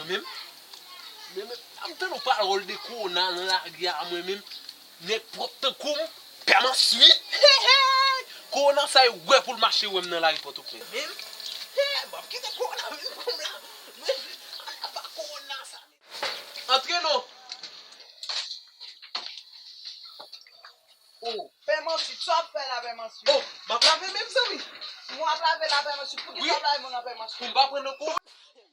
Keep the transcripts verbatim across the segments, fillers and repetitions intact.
Menm, menm, m tande yon pawòl de kowona nan lari a, mwen menm, nèg pwòp tankou m, pè Mansui. Kowona sa yo wè pou l mache wè m nan lari Pòtoprens. Menm, hey, m ap kite kowona vin pou m la. Menm, apa kowona sa. Antre non. Oh, Pè Mansui, sa w ap fè la, Pè Mansui? Oh, m ap lave men, mezanmi. Mwen ap lave la, Pè Mansui. Poukisa w ap lave men nan, Pè Mansui? Pou m pa pran nan kou. Ou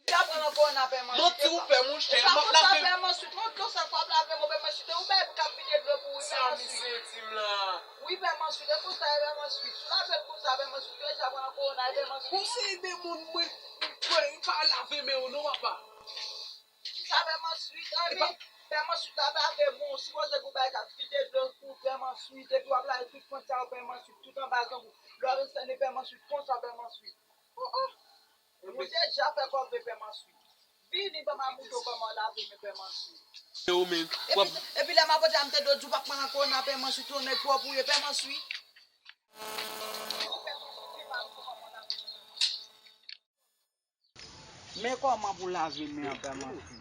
pa pran nan kou nan, Pè Mansui. Manti ou fè, monchè. M ap lave men. Pè Mansui, montre w sa w ap lave men, Pè Mansui. Te ou bay pou k ap vide dlo pou ou, Pè Mansui. Sa misye di m la. Wi, Pè Mansui, e konsa, Pè Mansui. Si w lave l konsa, Pè Mansui, ou deja pran nan kou nan, Pè Mansui. Ou se de moun, mwen, mwen, pa lave men w non, papa. Sa Pè Mansui, ann. Pè Mansui, la pa vre, bon, sipoze gen yon bagay k ap vide dlo pou Pè Mansui, epi w ap lave tout fwant sa yo, Pè Mansui, tout anba zong ou. Lè w ap sène Pè Mansui, konsa, Pè Mansui. Oh, oh. Ou deja fè kòve, Pè Mansui. Vini, ban m montre w kòman w lave men, Pè Mansui. Yo, men, epi, epi lè m ap di w, m te dwe di w pa pran nan kou nan, Pè Mansui, tou nèg pwòp ou ye, Pè Mansui. Men kòman pou lave men an, Pè Mansui.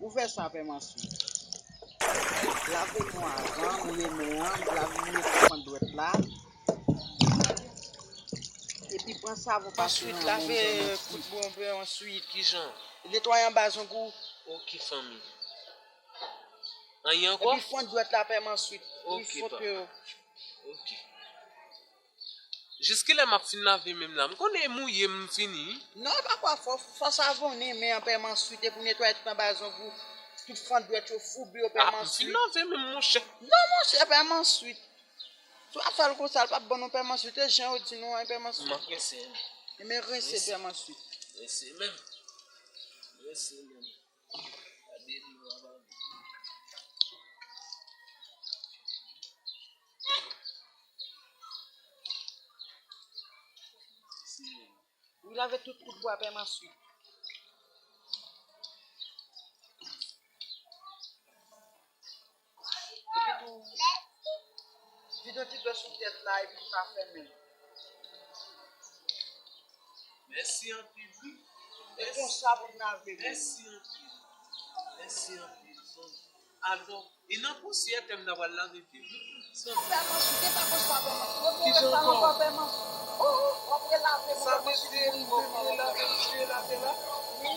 Ou fè sa, Pè Mansui. Lave men w avan, mouye men an, lave, mouye tout fwant dwèt la. Epi pran savon pase nan men, Pè Mansui. Ensuite, lave kout bon, Pè Mansui, kijan? Netwaye anba zong ou. Ok, fanmi. Anyen ankò? Epi fwant dwèt la, Pè Mansui. Ok, papa. Ok. Jiskilè m ap fin lave men m la? M konnen e mouye m fini. Non, e pa kwa, fò, fò savonnen men an, Pè Mansui, epi w netwaye tout anba zong ou, tout fwant dwèt yo, foub yo, Pè Mansui. Ah, m fin lave men m, monchè. Non, monchè, Pè Mansui. Si w ap fè l konsa, l p ap bon non, Pè Mansui. Te jan yo di nou an, Pè Mansui. M ap rense. Enben rense, Pè Mansui. Rense menm. Rense menm. Gade dlo a ba nou. Wi, lave tout kout bwa, Pè Mansui. Epi tou, vide yon ti dlo sou tèt la, epi tou ka fèmen l. Mèsi anpil, wi. E konsa pou n lave. Mèsi anpil. Mèsi anpil. Alò, e nan pousyè tè m ta pral lave pye m. Pè Mansou, te pa konsa, Pè Mansou. Kijan ankò? Pè Mansou. Oh, oh, w ap relave, Pè Mansou. Sa mesye, w ap relave mesye la, te la? Wi.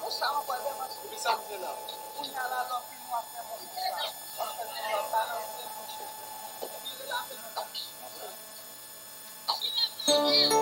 Konsa ankò, Pè Mansou. Epi sa m fè la? Kounye a la, lòt fi nou ap fè moun konsa. W ap fè moun ap balanse, monchè. Epi relave nou la.